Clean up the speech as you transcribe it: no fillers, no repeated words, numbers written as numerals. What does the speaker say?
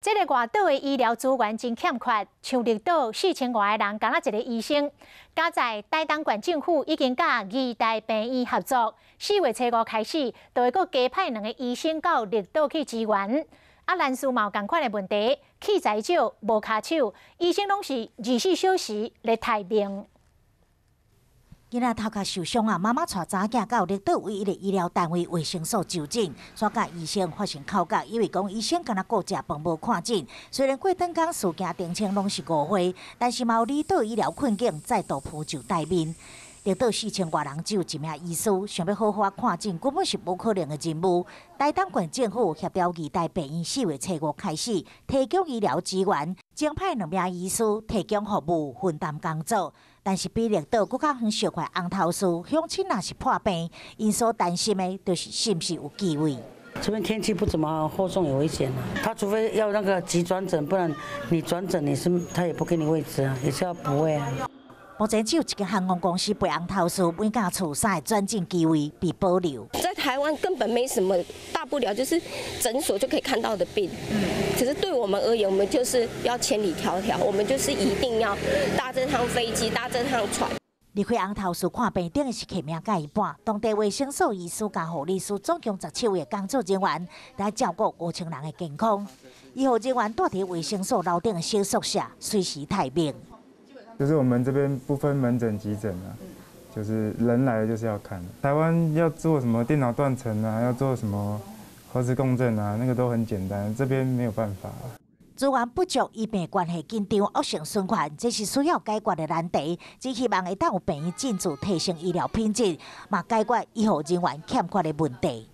這个外島的醫療資源真欠缺，像綠島4000外个人，干焦一个醫生。佳哉台東縣政府已經佮義大病院合作，4月初五開始，就會閣加派兩个醫生到綠島去支援。啊，蘭嶼嘛有仝款的問題，器材少，無跤手，醫生攏是24小時咧待命。囡仔頭殼受傷啊，媽媽帶查某囝到綠島唯一的醫療單位衛生所就診，煞佮醫生發生口角，以為講醫生干焦顧食飯無看診。雖然過轉工事件澄清攏是誤會，但是嘛有離島醫療困境再度浮上台面。綠島4000外人只有一名醫師，想欲好好看診，根本是無可能的任務。台東縣政府協調義大病院，4月初五開始提供醫療資源，增派兩名醫師提供服務，分擔工作。但是比綠島閣較遠小塊紅頭嶼，鄉親若是破病，𪜶所擔心的，就是是毋是有機會。這邊天氣不怎麼好，後送有危險啊。他除非要那個急轉診，不然你轉診你是他也不給你位置啊，也是要補位啊。目前只有一間航空公司飛紅頭嶼，每間厝三个轉診機會被保留。在台灣根本沒什麼大不了，就是診所就可以看到的病。可是對我們而言，我們就是要千里迢迢，我們就是一定要搭這趟飛機，搭這趟船。離開紅頭嶼看病，等於是客命佮一半。當地衛生所醫師佮護理師總共17位的工作人員來照顧5000人的健康。醫護人員蹛佇衛生所樓頂的小宿舍，隨時待命。就是我們這邊不分門診急診啊，就是人來了就是要看。台灣要做什麼電腦斷層啊，要做什麼核磁共振啊，那個都很簡單，這邊沒有辦法。資源不足，醫病關係緊張，惡性循環，這是需要解決的難題。只希望會當有病院進駐，提升醫療品質，嘛解決醫護人員欠缺的問題。